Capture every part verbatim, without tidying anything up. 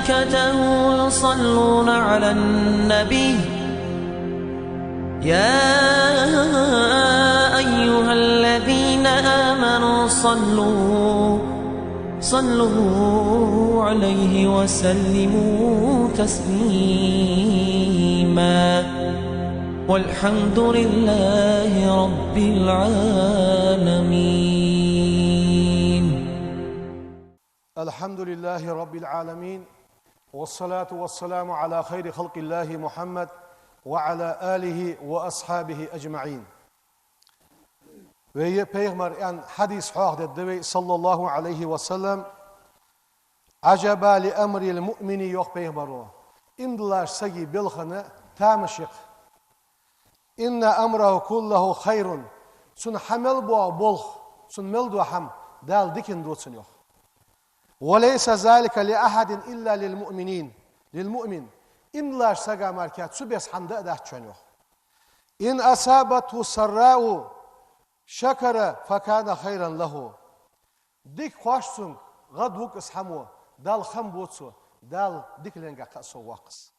ملائكته يصلون على النبي، يا أيها الذين آمنوا صلوا، صلوا عليه وسلموا تسليما. والحمد لله رب العالمين. الحمد لله رب العالمين، والصلاة والسلام على خير خلق الله محمد وعلى آله وأصحابه أجمعين. Вай пайхамара аьнна хьадис хьоахадергда вай, صلى الله عليه وسلم: «عجبا لأمر المؤمن», йоах пайхамара. Иман долаш сага белхана тамаш я-кх. «إن أمره كله خير». Цун хьа мел боагӀа болх, цун мел дола хӀама Дала диканна ду цунна, йоах. «وليس ذلك لأحد إلا للمؤمنين، للمؤمن». Иман долаш сага мара цу беса хӀама да а дац шоана, йоах. «إن أصابته سراء شكر فكان خيرا له». Дика кхоач цунга, гӀадвуг из хӀамо, Далла хам бу цо, Дала дикаленгахьа кхы а совваккх из.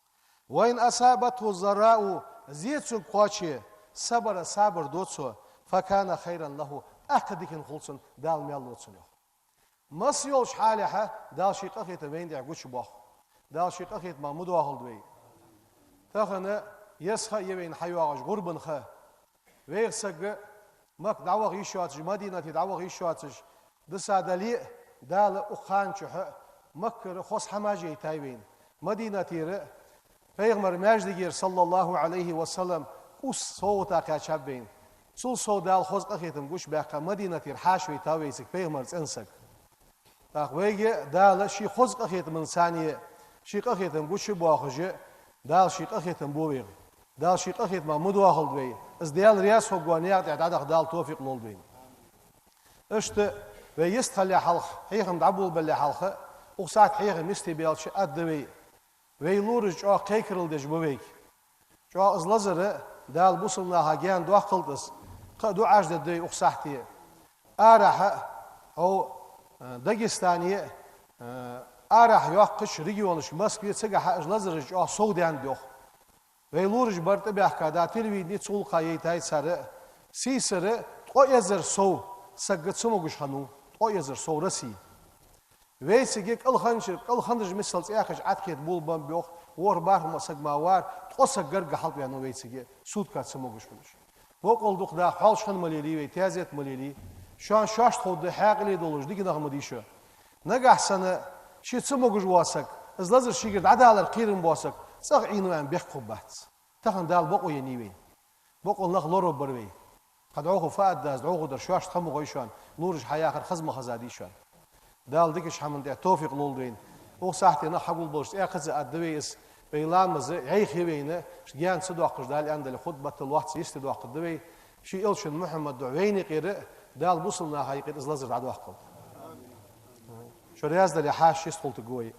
«وإن أصابته ضراء», зе цунга кхоаче, «صبر», сабар ду цо, «فكان خيرا له», тӀаккха диканна хул цунна, Дала маьл лу цунна, йоах. Масса йолча хьалехьа Дала ший къахетам вайна тӀа гучабоаккх. Дала ший къахетамах ма доахалда вай. Тахан еза ха я вайна хьайоагӀаш, гӀурбан ха. Вайх саг Макка дӀаваха йиш йоацаш, Мадинате дӀаваха йиш йоацаш, дисса дале а, Дала укх хана чухь Маккара хоза хӀамаш яйтай вайна. Мадинатера пайхамара маьждигера, صلى الله عليه وسلم, кӀус совгӀата кхаьчаб вайна. Цул сов Дала хоза къахетам гучабаьккха, Мадинатера хьаша вайтав вайцига пайхамара цӀен саг. ТӀаккха вайга Дала ший хоза къахетамаца цхьана ший къахетам гучабоахаш, Дала ший къахетам бу вайх. Дала ший къахетамах ма доахалда вай. Из Даьла раьза хургвола наькъа тӀа дӀадаха Дала тофикъ лолда вайна. Иштта вай йистхилале хьалха, хьехам дӀаболабалале хьалха, укх сахьате хьехам йисте баьлча, аргда вай. Вай лораша чӀоагӀа кхайкарал деш ба вайга. ЧӀоагӀа из лазар Дала бусалба наха гаьна доаккхалда из, кхы а дуӀаш дергда вай укх сахьате. Арахьа а, хьо, э, Дагестане а, э, арахьа йоккхача регионашка, Москве, цигахьа а уж лазараш чӀоагӀа совдаьннад, йоах. Вай лораша бар тӀабаьхка, да, телевидене цу гӀулакха яйтай цар а, сийсара ткъо эзар сов саг ца могаш хиннав, ткъо эзар сов Россе. Вайцига кӀалхарча, кӀалхарча миссел цӀаькхача Ӏаткхета болабеннаб, йоах, ворхӀ-бархӀ мо саг мара вар, ткъо саг гаргга хьалтӀаваьннав вайцига, сутка ца могаш хулаш. Бокъонца дукха даха хьоалча хӀама ма лелий вай, тезет ма лелий. Шоана шоашта ховргда, хьаькъале долаш дика нах ма дий шо. Нагахьа санна ший ца могаш вола саг, из лазар шийгара дӀадалар кхерам бола саг, цӀагӀа Ӏийнав аьнна бехк хургбац. Тахан Дала бокъо еннай вайна. Бокъонца нах лоравергба вай. Кхы дӀахо фу аргда аз, дӀахо дар шоашта ха ма гой шоана, лораша хьаяхар хоза ма хозадий шоана. Дала дикача хӀаман тӀа тофикъ лолда вайна. Укх сахьате нах хьагулбелча цӀаькхаза аргда вай из, вай ламаз йӀайха я вайна, гаьна ца доаккхаш, Дала аьнна дале, хутбат а лоацца йисте доаккхаргда вай. Ший элчан Мухьаммада духьа вайна юкъера а, Дала бусалба наха юкъера а из лазар дӀадоаккхалда. Шо раьза дале, хьаша йистхулийтаргва вай.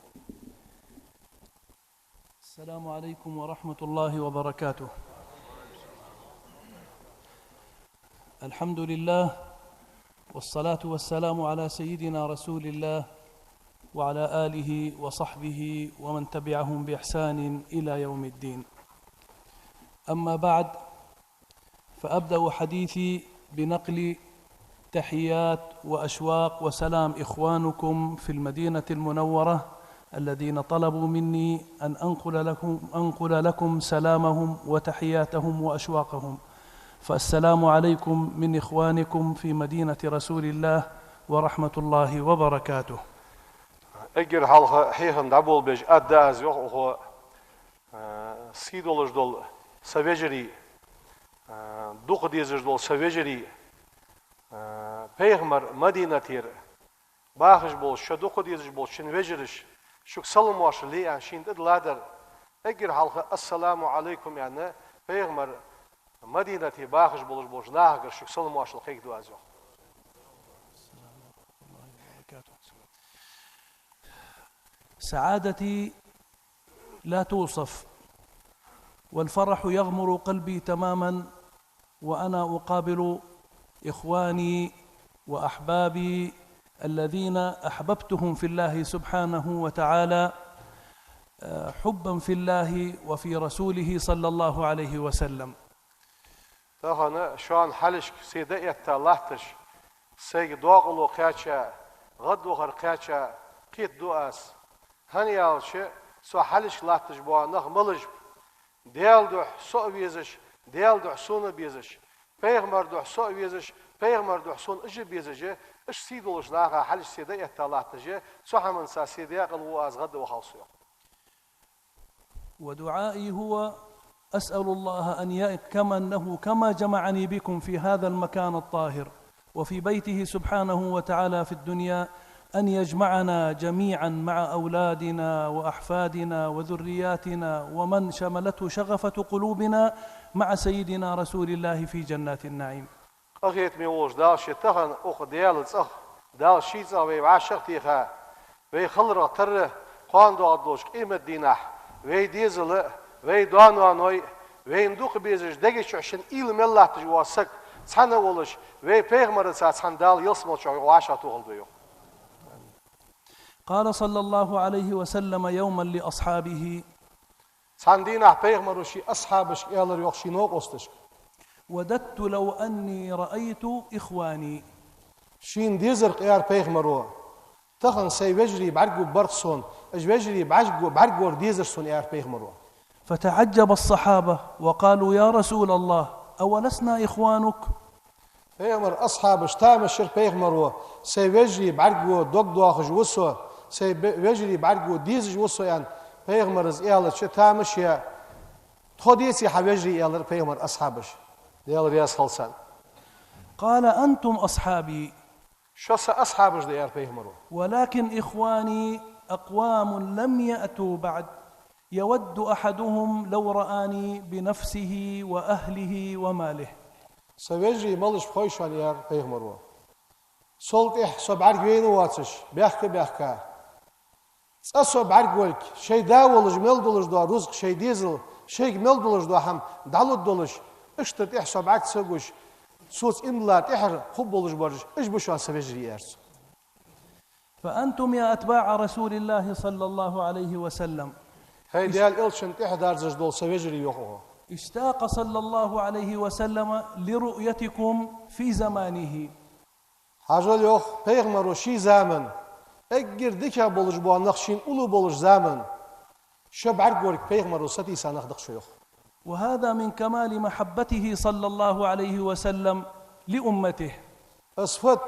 السلام عليكم ورحمة الله وبركاته. الحمد لله، والصلاة والسلام على سيدنا رسول الله، وعلى آله وصحبه ومن تبعهم بإحسان إلى يوم الدين. أما بعد، فأبدأ حديثي بنقل تحيات وأشواق وسلام إخوانكم في المدينة المنورة الذين طلبوا مني أن أنقل لكم، أنقل لكم سلامهم وتحياتهم وأشواقهم. فالسلام عليكم من إخوانكم في مدينة رسول الله ورحمة الله وبركاته. Эггара хьалха хьехам дӀаболабеш аргда аз, йоах укхо, а, сий долаш дола са вежарий, а, дукха дезаш дола са вежарий, а, пайхамара Мадинатера бахаш болча, шо дукха дезаш болча шун вежараша шуга салам-моаршал ле аьнна, шийна тӀадилладар. Эггара хьалха «Ассаламу Ӏалайкум» аьнна, пайхамара Мадинате бахаш болаш болча нахагара шуга салам-моаршал кхайкаду аз, йоах. سعادتي لا توصف، والفرح يغمر قلبي تماما وأنا أقابل إخواني وأحبابي الذين أحببتهم في الله سبحانه وتعالى، حبا في الله وفي رسوله صلى الله عليه وسلم. Тахан шоана хьалхашка се дӀаэтта латташ, сайга докъало кхаьча, гӀадвахар кхаьча кхетаду аз. ХӀана аьлча, со хьалхашка латташ бола нах малаш ба? Даьла духьа со а везаш, Даьла духьа сона а безаш, пайхамара духьа со а везаш, пайхамара духьа сона уж а безаш, иштта сий долаш наха хьалхашка се дӀаэтта латташ, цу хӀаманца се декъала ву аз, гӀадвахалва со, йоах. ودعائي هو أسأل الله أن يكمنه كما جمعني بكم في هذا المكان الطاهر وفي بيته سبحانه وتعالى في الدنيا، أن يجمعنا جميعا مع أولادنا وأحفادنا وذرياتنا ومن شملته شغفة قلوبنا مع سيدنا رسول الله في جنات النعيم. Къахетаме волча Дала ше тахан укх Даьла цӀагӀа, Дала ший цӀагӀа вай вӀашагӀтеха, вай хиларах тара, кхоана доагӀаш долча къематдийнахьа вай дезала, вай доа-ноаной, вайна дукха безаш, дега чу шийна уйла мел латташ вола саг цхьана а волаш, вай пайхамарца цхьана Дала ялсмала чу вӀашагӀтохалда вай, йоах. قال صلى الله عليه وسلم يوما لأصحابه. Цхьан дийнахьа пайхамара ший асхьабашка аьлар, йоах, ший новкъосташка: وددت لو أني رأيت إخواني. Шийна дезарах аьлар пайхамара: тахан сай вежарий бӀаргагургбар-кх сона, уж вежарий бӀаргагу-, бӀаргагур дезар сона, аьлар пайхамара. فتعجب الصحابة وقالوا: يا رسول الله، أولسنا إخوانك؟ Пайхамара асхьабаш тамаш йир пайхамара: сай вежарий бӀаргаго дог доахаш ва со, сай бе-, вежарий бӀаргаго дезаш ва со, аьнна, пайхамара из аьлча тамаш яь: тхо деций хьа вежарий, аьлар пайхамара асхьабаша, Даьла раьза хилва царна. قال: أنتم أصحابي. Шо са асхьабаш да, аьлар пайхамара. ولكن إخواني أقوام لم يأتوا بعد، يود أحدهم لو رآني بنفسه وأهله وماله. Са вежарий малаш ба хой шоана, аьлар пайхамара. Сол тӀехьа со бӀаргавайна воацаш, баьхка-баьхка, цкъа со бӀаргаволга, шоай да волаш мел долаш дола рузкъа, шоай дезал, шоайга мел долаш дола хӀама дӀалургдолаш, иштта тӀехьа со бӀарг ца гуш, соца иман дилла тӀехьара хургболаш бараш, уж ба шоана са вежарий, аьлар цо. فأنتم يا أتباع رسول الله صلى الله عليه وسلم. ХӀай Даьла элчанна тӀехьа дарзаш дола са вежарий, йоах укхо. اشتاق صلى الله عليه وسلم لرؤيتكم في زمانه. Хьажал, йоах, пайхамара ший заман, эггара дикагӀа болаш бола нах шийна уллув болаш заман, шо бӀаргагорга пайхамара сатийса нах да-кх шо, йоах. وهذا من كمال محبته صلى الله عليه وسلم لأمته. Из фуд?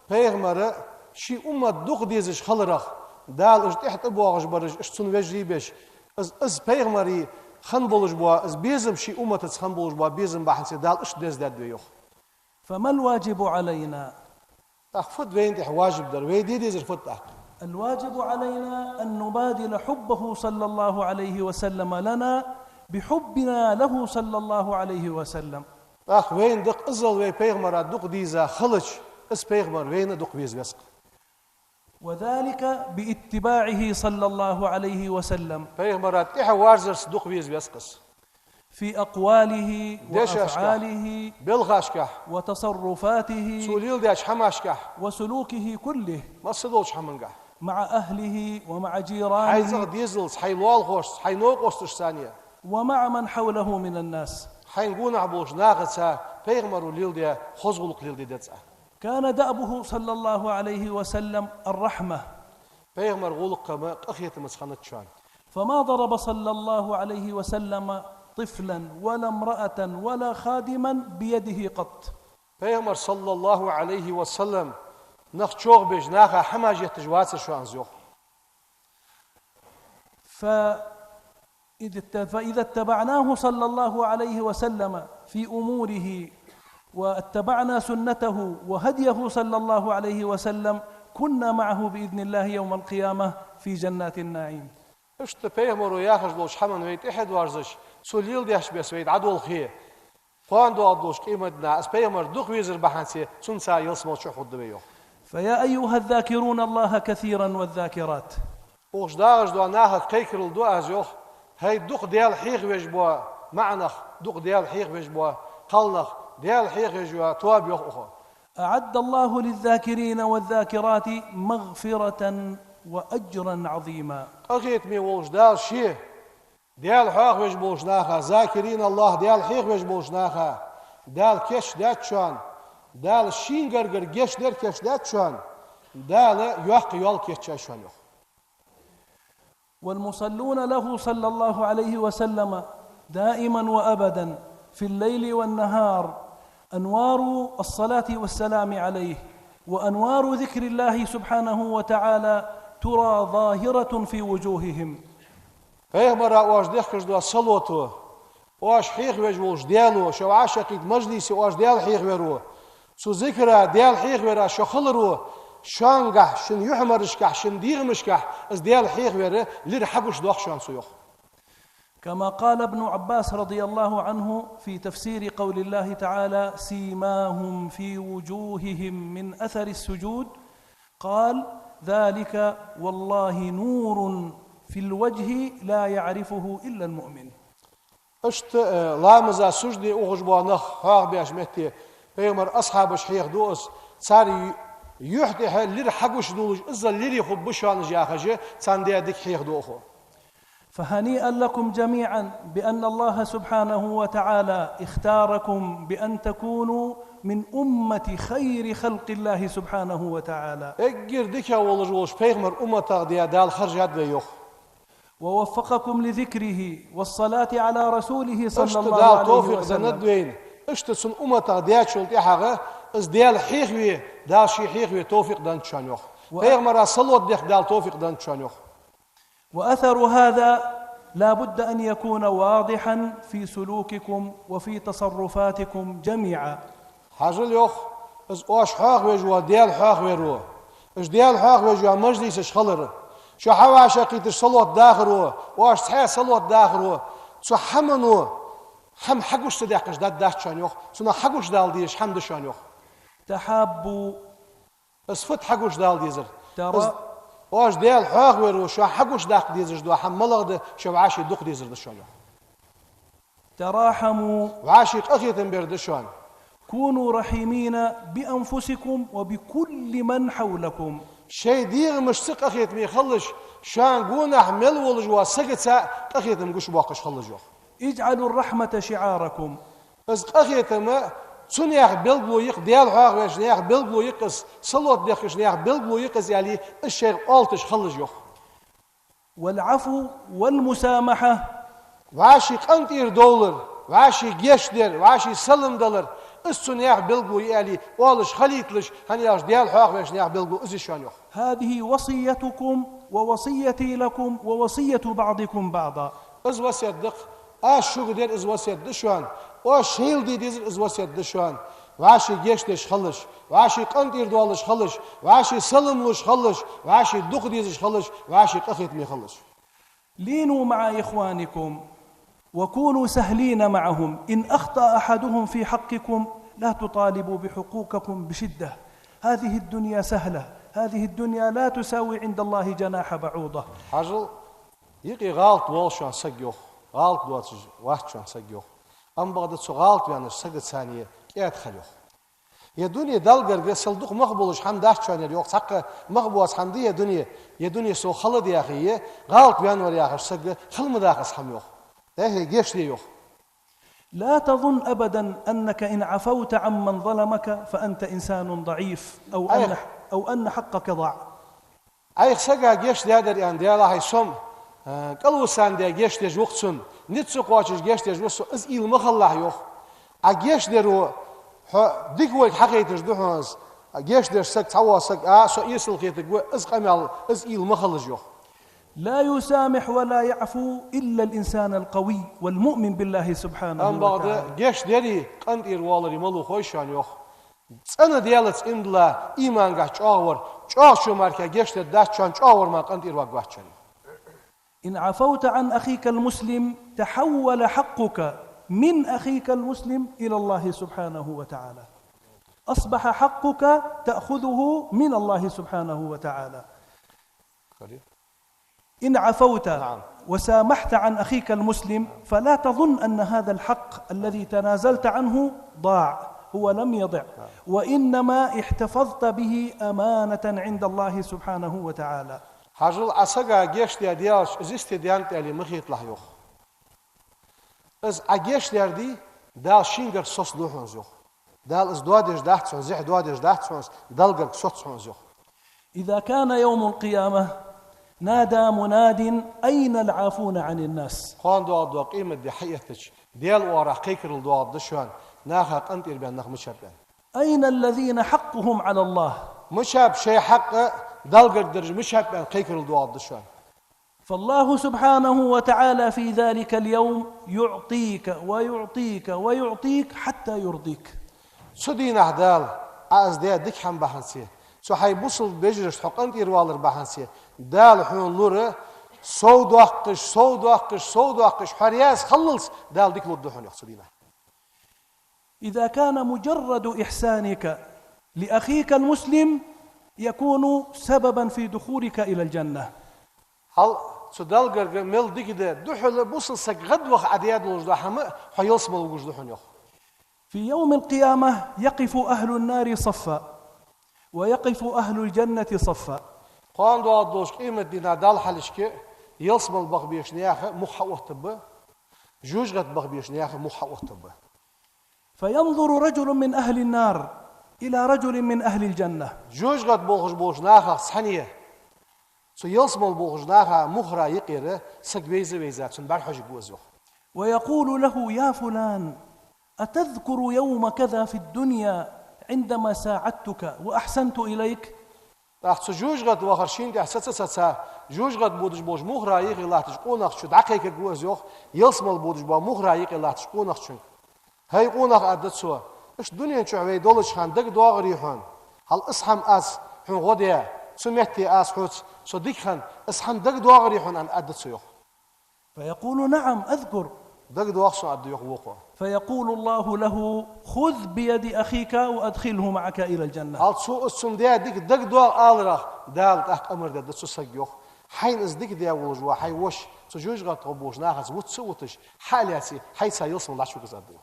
Пайхамара ший уммат дукха дезаш хиларах, Дала уж тӀехьа тӀабоагӀаш бараш, уж цун вежарий беш, из, из пайхамара хинна болаш бола, из безам ший умматаца хинна болаш бола безам бахьанца Дала иштта дездаьд вай, йоах. فما الواجب علينا؟ ТӀаккха фуд вайна тӀехьа важиб дар, вай де дезар фуд тӀаккха? الواجب علينا أن نبادل حبه صلى الله عليه وسلم لنا بحبنا له صلى الله عليه وسلم. ТӀаккха вайна дукха иззал вай пайхамара дукха деза хилча, из пайхамар вайна а дукха веза веза-кх. وذلك باتباعه صلى الله عليه وسلم. Пайхамара тӀехьа варзарца дукха веза веза-кх из. في أقواله дешашкахь, وأفعاله белхашкахь, وتصرفاته цо леладеча хӀамашкахь, وسلوكه كله массадолча хӀамангахь. مع أهله ومع хьай جيرانه цӀагӀа дезалца, хьай лоалахошца, хьай новкъосташца а, ومع من حوله من الناس. Хьайна гонахьа болча нахаца пайхамара леладаь хоза гӀулакх леладе деза. كان دأبه صلى الله عليه وسلم الرحمة. Пайхамара гӀулакх-м къахетамца хиннад шоана. فما ضرب صلى الله عليه وسلم طفلا ولا امرأة ولا خادما بيده قط. Пайхамар, صلى الله عليه وسلم, нах чӀоагӀбеш, наха хӀамаш етташ вацар шоана из, йоах. فإذ ات-، فإذا اتبعناه صلى الله عليه وسلم في أموره واتبعنا سنته وهديه صلى الله عليه وسلم كنا معه بإذن الله يوم القيامة في جنات النعيم. Иштта пайхамара яхаш долча хӀаман вай тӀехьа доарзаш, цо леладеш беса вай дӀадолхе, кхоана доагӀаш долча къематдийнахьа из пайхамар дукха везар бахьанца цунца ялсмала чу хургда вай, йоах. فيا أيها الذاكرون الله كثيرا والذاكرات. Укх чу дагӀаш дола нахага кхайкарал ду аз, йоах, хӀай дукха Даьла хьехавеш бола маӀа нах, дукха Даьла хьехавеш бола кхалнах, Даьла хьехавеш йола тоаба, йоах укхо. أعد الله للذاكرين والذاكرات مغفرة وأجرا عظيما. Къахетаме волча Дала Ше, Даьла хьоахавеш болча наха, ذاكرين الله, Даьла хьоахавеш болча наха, Дала кийчдаьд шоана, Дала Шийна гаргара гешт дар кийчдаьд шоана, Дала йоккха йоал кийчъяьй шоана, йоах. والمصلون له صلى الله عليه وسلم دائما وأبدا في الليل والنهار أنوار الصلاة والسلام عليه وأنوار ذكر الله سبحانه وتعالى ترى ظاهرة في وجوههم. Пайхамара оаш дехкаш дола салото, оаш хьоахавеш волча Даьло, шо вӀашагӀкхийтта мажлисе оаш Даьла хьоахаверо, цу зикара Даьла хьоахавера шо хиларо, шоангахьа, шун юхьмарашкахьа, шун дегӀамашкахьа из Даьла хьоахавер лира хьагучадоах шоана цо, йоах. كما قال ابن عباس رضي الله عنه في تفسير قول الله تعالى: سيماهم في وجوههم من أثر السجود، قال: ذلك والله نور في الوجه لا يعرفه إلا المؤمن. Иштта, э, ламаза, сужуде ухаш бола нах хьоахабеш метте, пайхамара асхьабаш хьоахаду из, цар ю-, юхь тӀехьа лира хьагучадоалаш, иззал лира хургба шоана уж яхаш, царна даь дика хьоахаду укхо. فهنيئا لكم جميعا بأن الله سبحانه وتعالى اختاركم بأن تكونوا من أمة خير خلق الله سبحانه وتعالى. Эггара дикагӀа волаш волча пайхамара умматах даь Дала хержад вай, йоах. ووفقكم لذكره والصلاة على رسوله صلى الله عليه وسلم. Иштта Дала товфикъ деннад вайна. Иштта цун умматах даьчул тӀехьагӀа из Даьла хьоахаве, Дала Ше хьоахаве товфикъ деннад шоана, йоах. Ва- Пайхамара салот дехка Дала товфикъ деннад шоана, йоах. وأثر هذا لا بد أن يكون واضحا في سلوككم وفي تصرفاتكم جميعا. Хьажал, йоах, из оаш хьоахавеш вола Даьла хьоахавер ва. Уж Даьла хьоахавеш йола мажлисаш хилар, шо хьавӀашагӀкхийтта салот дахар ва, оаш цхьаь салот дахар ва, цу хӀамано хӀама хьагуча ца даьккхаш даргдац шоана, йоах, цунах хьагучадала дезаш хӀама да шоана, йоах. تحابوا. Из фуд хьагучадала дезар? Тара- Из оаш Даьла хьоахавер ва, шо хьагучадаккха дезаш дола хӀама малагӀа да, шо вӀаший дукха дезар да шоана, йоах. تراحموا. ВӀаший къахетам бер да шоана. كونوا رحيمين بأنفسكم وبكل من حولكم. Шоай дегӀамашца къахетаме хилалаш, шоана гонахьа мел волаш вола сагаца къахетам гучабоаккхаш хилалаш, йоах. اجعلوا الرحمة شعاركم. Из къахетам цунах белгало я-кх, Даьла хьоахавеча наьха белгало я-кх из, салот дехкача наьха белгало я-кх из, аьле, из шоайх оалаш хилалаш, йоах. والعفو والمسامحة. ВӀаший къинтӀера довлар, вӀаший гешт дар, вӀаший салам далар, из цу наьха белгало я, аьле, оалаш хилийталаш, хӀана аьлча Даьла хьоахавеча наьха белгало из я шоана, йоах. هذه وصيتكم ووصيتي لكم ووصية بعضكم بعضا. Из васкет да-кх, аз шуга дер из васкет да шоана, оаш шоайла де дезар из васкет да шоана. ВӀаший гешт деш хилалаш, вӀаший къинтӀера доалаш хилалаш, вӀаший салам луш хилалаш, вӀаший дукха дезаш хилалаш, вӀаший къахетаме хилалаш. لينوا مع إخوانكم وكونوا سهلين معهم. إن أخطأ أحدهم في حقكم لا تطالبوا بحقوقكم بشدة. هذه الدنيا سهلة، هذه الدنيا لا تساوي عند الله جناح بعوضة. Хьажал, юкъе гӀалат воал шоана саг, йоах, гӀалат доацаш вац шоана саг, йоах. Амма бакъда цу гӀалат ваьннача сагаца цхьана кӀаьда хила, йоах. Ер дуне Далла гарга сел дукха мах болаш хӀама дац шоана ер, йоах, цхьаккха мах боаца хӀама да ер дуне, ер дуне сона хала да яхе, гӀалат ваьннавар яхаш саг хила ма даха из хӀама, йоах. ТӀехье гешт де, йоах. لا تظن أبدا أنك إن عفوت عمن ظلمك فأنت إنسان ضعيف أو أن، أو أن حقك ضاع. Айхьа сага гешт даьдар аьнна, Даьлахьа, со-м, э, кӀалвисандаь гешт деш ва-кх цунна, низ ца кхоачаш гешт деш ва со, из уйла ма хилалахь, йоах. Ӏа гешт дер ва, хьо дика волга хьахайташ да хьона из. Ӏа гешт деш саг, цхьавола саг, а, со эсала хетаргва, из къамаьл, из уйла ма хилалаш, йоах. لا يسامح ولا يعفو إلا الإنسان القوي والمؤمن بالله سبحانه وتعالى. Амма бакъда гешт дари къинтӀера воалари малув хой шоана, йоах. ЦӀена Даьлаца иман дилла, иманга чӀоагӀа вар, чӀоагӀачо мара гешт дергдац шоана, чӀоагӀа вар мара къинтӀера варгвац шоана. إن عفوت عن أخيك المسلم تحول حقك من أخيك المسلم إلى الله سبحانه وتعالى. أصبح حقك تأخذه من الله سبحانه وتعالى. إن عفوت، نعم، وسامحت عن أخيك المسلم، فلا تظن أن هذا الحق الذي تنازلت عنه ضاع، هو لم يضع، نعم، وإنما احتفظت به أمانة عند الله سبحانه وتعالى. Хьажал, Ӏа сага гешт даь делча, из истий даьннад аьле ма хеталахь, йоах. Из Ӏа гешт даьр дий, Дала шийгара соцаду хьона из, йоах. Дала из доадеш дац хьона, зехьа доадеш дац хьона из, Далла гарга соц хьона из, йоах. إذا كان يوم القيامة نادى مناد: أين العافون عن الناس؟ Кхоана доагӀаргдола къематди хьаэттача, Даьла оагӀорахьа кхайкарал доагӀаргда шоана, наха къинтӀера баьнна нах мичаб аьнна. أين الذين حقهم على الله؟ Мичаб шоай хьакъ Далла гарга дараш, мичаб аьнна кхайкарал доагӀаргда шоана. فالله سبحانه وتعالى في ذلك اليوم يعطيك ويعطيك ويعطيك حتى يرضيك. Цу дийнахьа Дала, Ӏа из даь дика хӀама бахьанце, цу хьай бусалба вежарашта хьо къинтӀера валар бахьанце, Дала хьона лур совдоаккхаш, совдоаккхаш, совдоаккхаш, хьо раьза хиллалца Дала дика лургда хьона, йоах, цу дийнахьа. إذا كان مجرد إحسانك لأخيك المسلم يكون سببا في دخولك إلى الجنة. Хьал цу Далла гарга мел дика де, духхьал бусалба саг гӀадваха Ӏа даь долаш дола хӀама хьо ялсмала вугаш да хьона, йоах. في يوم القيامة يقف أهل النار صفا ويقف أهل الجنة صفا. Кхоана доагӀаргдолча къематдийнахьа Далла хьалхашка ялсмала баха безаш наьха мух хьаоттаргба, жожагӀата баха безаш наьха мух хьаоттаргба. فينظر رجل من أهل النار إلى رجل من أهل الجنة. ЖожагӀата болхаш болча нахах цхьанне цу ялсмала болхача наха мухара юкъера саг вайза-вайза, цунна бӀарахьожаргва из, йоах. ويقول له: يا فلان، أتذكر يوم كذا في الدنيا عندما ساعدتك وأحسنت إليك؟ ТӀаккха цу жожагӀата вахар шийна тӀехьа саца-саца, жожагӀата бодаш болча мухара юкъе латтача къонахчун дӀакхайкаргва из, йоах, ялсмала бодаш болча мухара юкъе латтача къонахчунга. ХӀай къонах, аргда цо, иштта дунен чу вай долча хана дагадоагӀарий хьона, хьал из хӀама аз хьона гӀо даь, цу метте аз хьоца со дика хинна, из хӀама дагадоагӀарий хьона, аьнна, аргда цо, йоах. فيقول: نعم، أذكر. ДагадоагӀа сона, аргда, йоах, вокхо. فيقول الله له: خذ بيد أخيك وأدخله معك إلى الجنة. Хьал цо из цунна даь дика дагадоагӀа аларах, Дала тӀаккха амар дергда цу сага, йоах. Хьайна из дика даь волаш вола хьай воша цу жожагӀата тӀа болча нахаца вуташ а вуташ, хьа а лаьце, хьайца ялсмала дӀачугӀоргва из, аргда, йоах.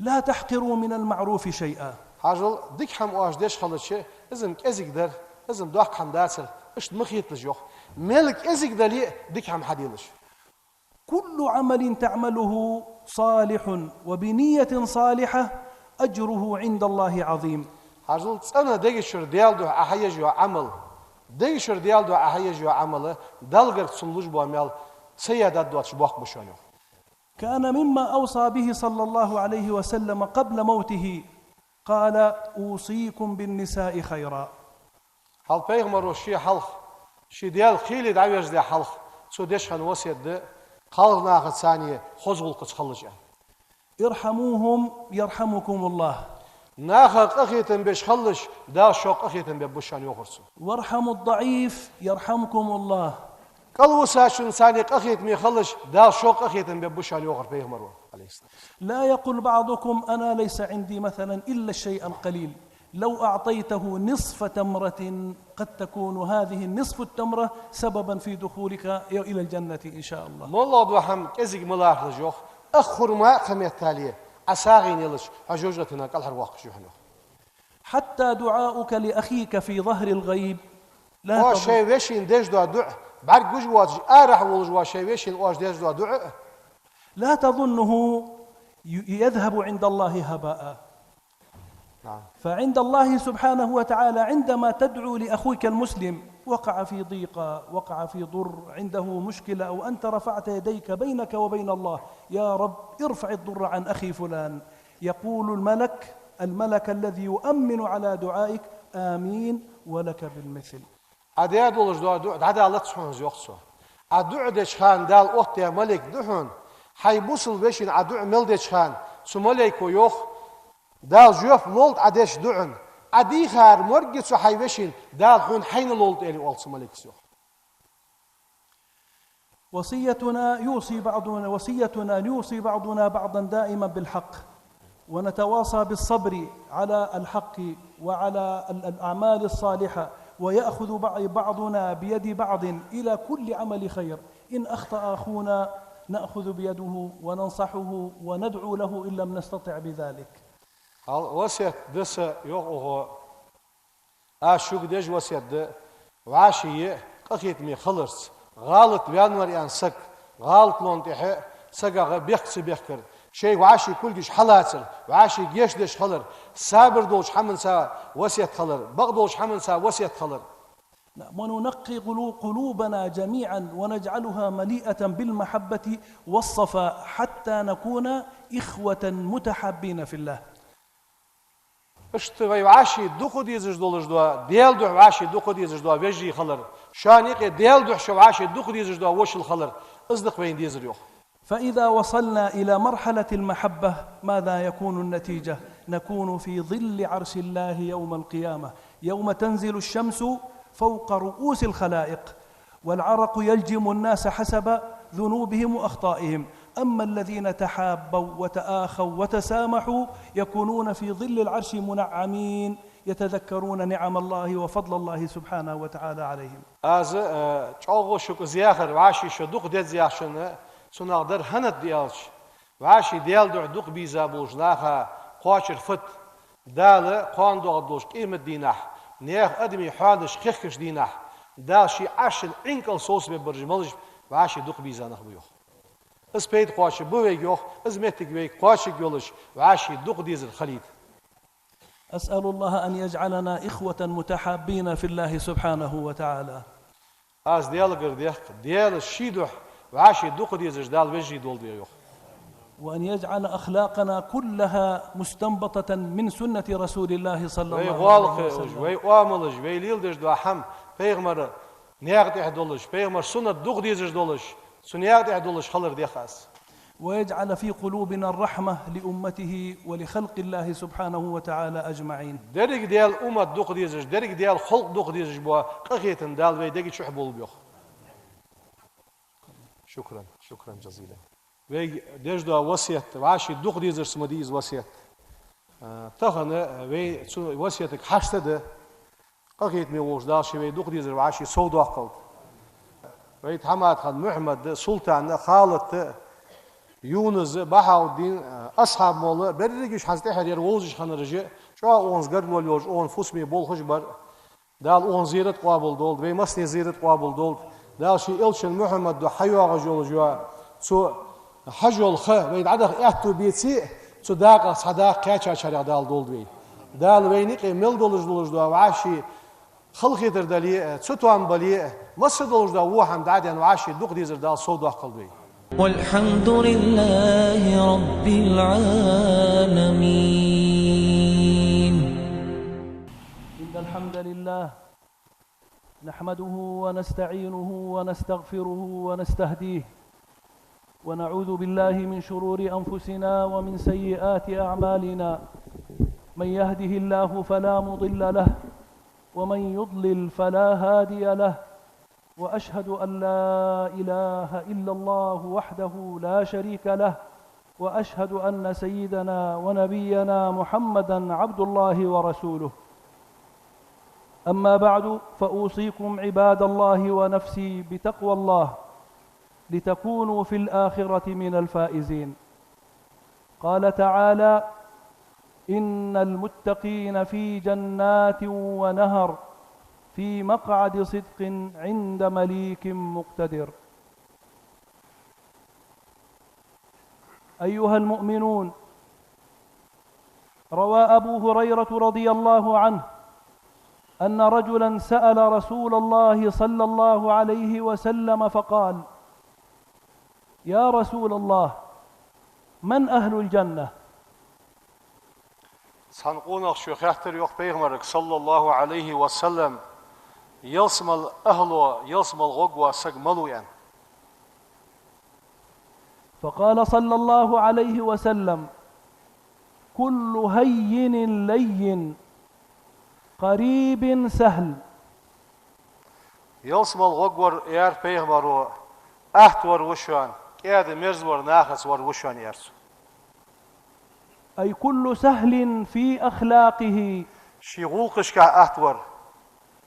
لا تحقروا من المعروف شيئا. Хьажал, дика хӀама оаш деш хилча, из-м кӀезига дар, из-м доккха хӀама дацар, иштта ма хеталаш, йоах. Мел кӀезига дале а, дика хӀама хьаделаш. كل عمل تعمله صالح وبنية صالحة أجره عند الله عظيم. Хьажал, цӀена дега чура Даьла духьа Ӏа хьаеш йола Ӏамал, дега чура Даьла духьа Ӏа хьаеш йола Ӏамал, Далла гарга цунна луш бола маьл сая даддоацаш боккха ба шоана, йоах. كان مما أوصى به صلى الله عليه وسلم قبل موته، قال: أوصيكم بالنساء خيرا. Хьал пайхамаро ше хьалха, ше Даьла кхеле дӀаверзале хьалха, цо деш хинна васкет да, кхалнахаца цхьана хоза гӀулакхаца хилалаш, аьнна. ارحموهم يرحمكم الله. Наха къахетам беш хилалаш, Дала шуга къахетам бергба шоана, йоахар цо. وارحموا الضعيف يرحمكم الله. КӀалвисачунна цхьана къахетаме хилалаш, Дала шуга къахетам бергба шоана, йоахар пайхамаро, Ӏалайхи ссалам. لا يقل بعضكم: أنا ليس عندي مثلا إلا الشيء القليل، لو أعطيته نصف تمرة قد تكون هذه نصف التمرة سببا في دخولك إلى الجنة إن شاء الله. МоллагӀа дола хӀама кӀезига ма лархӀалаш, йоах, ах хурма а кхаметтале, Ӏа сагӀийна елча, хьо жожагӀатенах кӀалхарвоаккхаш я хьона, йоах. حتى دعاؤك لأخيك في ظهر الغيب لا تظن- Оаш шоай вешийна деш дола дуӀа, бӀаргагуш воацаш, арахьа волаш вола шоай вешийна оаш деш дола дуӀа а, لا تظنه ي-، يذهب عند الله هباء. نعم. فعند الله سبحانه وتعالى عندما تدعو لأخوك المسلم وقع في ضيقة، وقع في ضر، عنده مشكلة، أو أنت رفعت يديك بينك وبين الله: يا رب، ارفع الضر عن أخي فلان، يقول الملك، الملك الذي يؤمن على دعائك: آمين ولك بالمثل. Ӏа даь долаш дола дуӀа дӀадалац хьона из, йоах цо. Ӏа дуӀа деча хана Дала оттадаь малейк да хьона, хьай бусалба вешийна Ӏа дуӀа мел деча хана, цу малейко йоах: Дала жоп лолда Ӏа деча дуӀан, Ӏа дийхар морг я цу хьай вешийна, Дала хьона хьайна лолда, аьле оал цу малейкас, йоах. وصيتنا يوصي بعضنا، وصيتنا أن يوصي بعضنا بعضا دائما بالحق، ونتواصى بالصبر على الحق وعلى ال-، الأعمال الصالحة، ويأخذ بع-، بعضنا بيد بعض إلى كل عمل خير. إن أخطأ أخونا نأخذ بيده وننصحه وندعو له إن لم نستطع بذلك. Хьал васкет да са, йоах укхо, аз шуга деш васкет да, вӀаший е, къахетаме хиларца, гӀалат ваьннавар аьнна саг, гӀалатлон тӀехьа сагага бехк ца бехкар, шоай вӀаший кулгаш хьалацар, вӀаший гешт деш хилар, сабар долча хӀаманца васкет хилар, бакъдолча хӀаманца васкет хилар. نعم، وننقي قلو-، قلوبنا جميعا ونجعلها مليئة بالمحبة والصفاء حتى نكون إخوة متحابين في الله. Иштта вай вӀаший дукха дезаш долаш дола, Даьла духьа вӀаший дукха дезаш дола вежарий хилар, шоана юкъе Даьла духьа шо вӀаший дукха дезаш дола вошал хилар, из да-кх вайна дезар, йоах. فإذا وصلنا إلى مرحلة المحبة، ماذا يكون النتيجة؟ نكون في ظل عرش الله يوم القيامة، يوم تنزل الشمس فوق رؤوس الخلائق، والعرق يلجم الناس حسب ذنوبهم وأخطائهم، أما الذين تحابوا وتآخوا وتسامحوا يكونون في ظل العرش منعمين، يتذكرون نعم الله وفضل الله سبحانه وتعالى عليهم. Аз, э, чӀоагӀа шуга из яхар, вӀаший шо дукха деза яхачунна, цунах дар хӀана да аьлча, вӀаший Даьла духьа дукха беза болча наха кхоачар фуд? Дала кхоана доагӀаргдолча къематдийнахьа, наьха адамий хьоадаш кхехкача дийнахьа, Дала ший Ӏарша Ӏин кӀал совцабергбараш малаш вӀаший дукха беза нах ба, йоах. Из пайда кхоачаргба вайга, йоах, из моттиг вайга кхоачаргйолаш, вӀаший дукха дезар хилийта. أسأل الله أن يجعلنا إخوة متحابين في الله سبحانه وتعالى. Аз Даьлагара дех, Даьла ший духьа вӀаший дукха дезаш Дала вежарий долда вай, йоах. وأن يجعل أخلاقنا كلها مستنبطة من سنة رسول الله صلى الله عليه وسلم. Вай гӀулакхаш, вай оамалаш, вай леладеш дола хӀама пайхамара наькъа тӀа долаш, пайхамара суннат дукха дезаш долаш, цу наькъа тӀа долаш хилар дех аз. ويجعل في قلوبنا الرحمة لأمته ولخلق الله سبحانه وتعالى أجمعين. Деррига Даьла уммат дукха дезаш, деррига Даьла халкъ дукха дезаш бола къахетам Дала вай дега чу болба, йоах. شكرا، شكرا جزيلا. Вайга деш дола васкет, вӀаший дукха дезарца ма дий из васкет. А, тахан вай цу васкетага хьашт да, къахетаме волча Дала ше вай дукха дезар вӀаший совдоаккхалда. Вай ТӀахьмадхан Мухьмад а, Султан а, Халат а, Юнус а, Бахьауддин а, Асхьаб-молла а, берригаш хӀанз тӀехьара ер вовзаш хиннараш а, чӀоагӀа укхунца гаргало йолаш, укхун фусаме болхаш бар. Дала укхун зерат къоабал долда, вай массане зерат къоабал долда. Дала ший элчан Мухьмад духьа хьайоагӀаш йолаш йола цу хьажол ха вай дӀадаха аьттув беце а, цу дакъах цхьа дакъа кхаьчачарех Дала долда вай. Дала вайна юкъе мел долаш долаш дола вӀаший халахетар дале а, цатоам бале а, масса долаш дола во хӀама дӀа а даьнна, вӀаший дукха дезар Дала совдоаккхалда вай. والحمد لله رب العالمين. إن الحمد لله نحمده ونستعينه ونستغفره ونستهديه، ونعوذ بالله من شرور أنفسنا ومن سيئات أعمالنا. من يهده الله فلا مضل له، ومن يضلل فلا هادي له، وأشهد أن لا إله إلا الله وحده لا شريك له، وأشهد أن سيدنا ونبينا محمدا عبد الله ورسوله. أما بعد، فأوصيكم عباد الله ونفسي بتقوى الله، لتكونوا في الآخرة من الفائزين. قال تعالى: إن المتقين في جنات ونهر، في مقعد صدق عند مليك مقتدر. أيها المؤمنون، روى أبو هريرة رضي الله عنه أن رجلا سأل رسول الله صلى الله عليه وسلم فقال: يا رسول الله، من أهل الجنة؟ Цхьан къонахчо хаьттар, йоах, Пайхамарга, صلى الله عليه وسلم, ялсмала ахӀло, ялсмала гӀоргвола саг малув, аьнна. فقال صلى الله عليه وسلم: كل هين لين قريب سهل. Ялсмала гӀоргвар, аьлар Пайхамаро, атта вар ва шоана, кӀаьда-мерза вар нахаца вар ва шоана, аьлар цо. أي كل سهل في أخلاقه. Ший гӀулакхашка атта вар.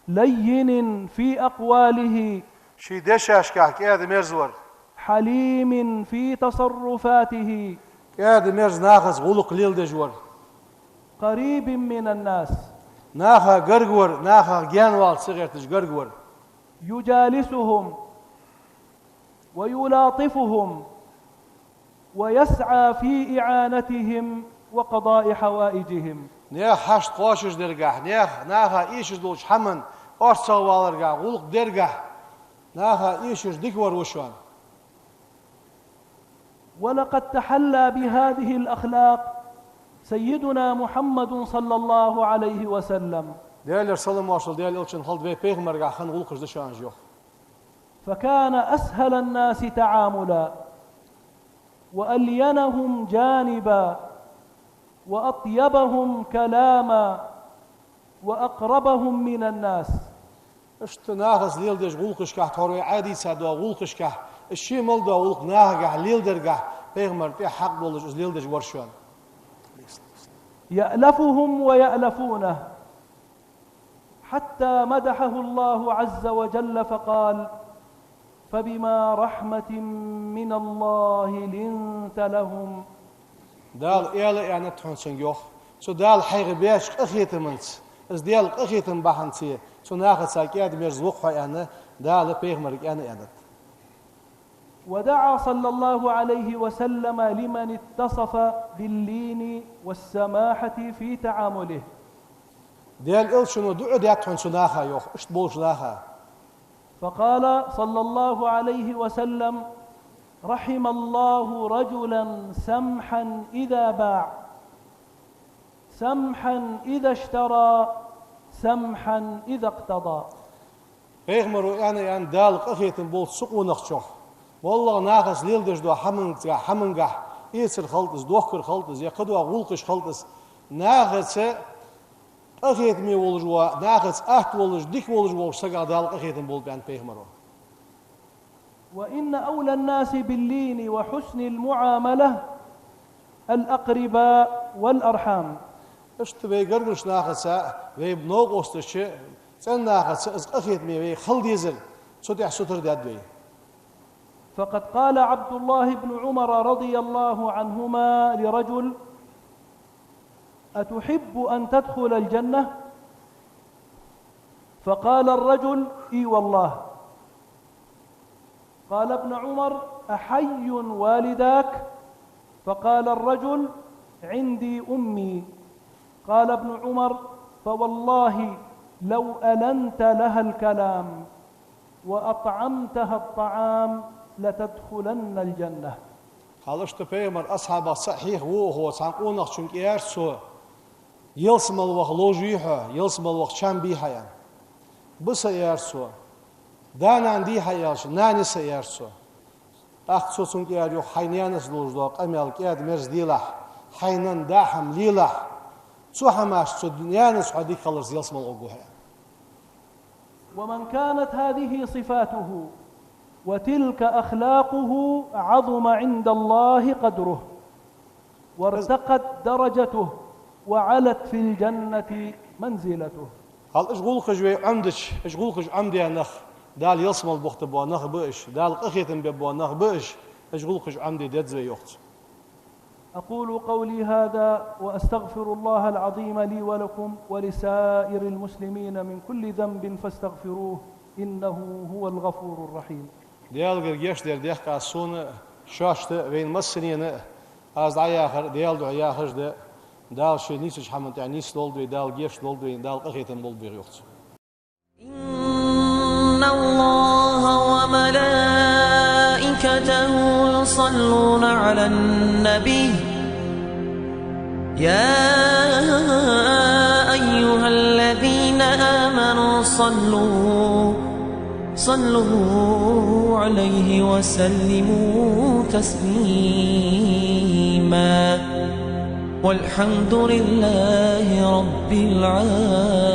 لين في أقواله. Ший дешашка кӀаьда-мерза вар. حليم في تصرفاته. КӀаьда-мерза нахаца гӀулакх леладеш вар. قريب من الناس. Наха гарга вар, нахах гаьнавала ца гӀерташ гарга вар. يجالسهم ويلاطفهم ويسعى في إعانتهم وقضاء حوائجهم. Наьха хьашт кхоачашдергахь, наьха, наха эшаш долча хӀаман орцагӀваларгахь, гӀулакх дергахь, наха эшаш дика вар ва шоана. ولقد تحلى بهذه الأخلاق سيدنا محمد صلى الله عليه وسلم. Даьлера салам-моаршал Даьла Элчанна хилда, вай пайхамаргахь хинна гӀулакхаш да шоана уж, йоах. فكان أسهل الناس تعاملا وألينهم جانبا وأطيبهم كلاما وأقربهم من الناس. Иштта нахаца леладеш гӀулакхашкахь, тхьовра вай Ӏадийца доагӀа гӀулакхашкахь, из ше мел доагӀа гӀулакх нахагахь леладаргахь, пайхамар тӀехьа хьакъ долаш из леладеш вар шоана. يألفهم ويألفونه، حتى مدحه الله عز وجل فقال: فبما رحمة من الله لنت لهم. Дала аьла аьннад хьона цунга, йоах. Цу Дала хьайга беча къахетамца, из Даьла къахетам бахьанца, цу нахаца кӀаьда-мерза ва-кх хьо аьнна, Дала пайхамарга аьнна аьннад. ودعا صلى الله عليه وسلم لمن اتصف باللين والسماحة في تعامله. Даьла Элчано дуӀа даьд хьона цу наха, йоах, иштта болча наха. فقال صلى الله عليه وسلم: رحم الله رجلا سمحا إذا باع، سمحا إذا اشترى، سمحا إذا اقتضى. Пайхамаро аьнна, аьнна, Дала къахетам болба цу къонахчох, моллагӀа нахаца леладеш дола хӀаманга, хӀамангахь, эцар хилда из, дохкар хилда из, е кхыдола гӀулакхаш хилда из, нахаца къахетаме волаш вола, нахаца атта волаш, дика волаш волча сагах Дала къахетам болба аьннад пайхамаро. وإن أولى الناس باللين وحسن المعاملة الأقرباء والأرحام. Иштта вай гаргарча нахаца, вай новкъосташца, цӀен нахаца из къахетаме вай хила дезар, цу тӀа сутара даьд вай. فقد قال عبد الله بن عمر رضي الله عنهما لرجل: أتحب أن تدخل الجنة؟ فقال الرجل: إي والله. قال ابن عمر: أحي والداك؟ فقال الرجل: عندي أمي. قال ابن عمر: فوالله لو ألنت لها الكلام وأطعمتها الطعام لتدخلن الجنة. Хьалаш тӀа пайхамар асхьабах цаӀ хьехаву, цхьан къонахчунга аьлар цо: «Ялсмала ваха ловш вий хьо, ялсмала ваха чам бий хьа?» — аьнна. «Ба са», — аьлар цо. «Да-нана дий хьа?» — аьлча, «Нана я са», — аьлар цо. ТӀаккха цо цунга аьлар, йоах: «Хьай наьнаца долаш дола къамаьл кӀаьда-мерза делахь, хьай нанна даа хӀама лелахь, цу хӀамашца цу наьнаца хьо дика хиларца ялсмала гӀоргва хьо», — аьнна. ومن كانت هذه صفاته وتلك أخلاقه عظم عند الله قدره وارتقت درجته وعلت في الجنة منزلته. Хьал уж гӀулакхаш вай Ӏомдича, уж гӀулакхаш Ӏомдаь нах, Дала ялсмала бохийтабола нах ба уж, Дала къахетам бергбола нах ба уж, уж гӀулакхаш Ӏомде деза вай, йоах цо. أقول قولي هذا وأستغفر الله العظيم لي ولكم ولسائر المسلمين من كل ذنب فاستغفروه إنه هو الغفور الرحيم. Даьлагара гешт дар дехк аз сона, шоашта а, вайна массанена а. Аз дӀаяхар Даьла духьа яхаш да, Дала ший нийсача хӀаман тӀа нийса долда вай, Дала гешт долда вайна, Дала къахетам болба вайх, йоах цо. إن الله وملائكته يصلون على النبي، يا أيها الذين آمنوا صلوا، صلوا عليه وسلموا تسليما. والحمد لله رب العالمين.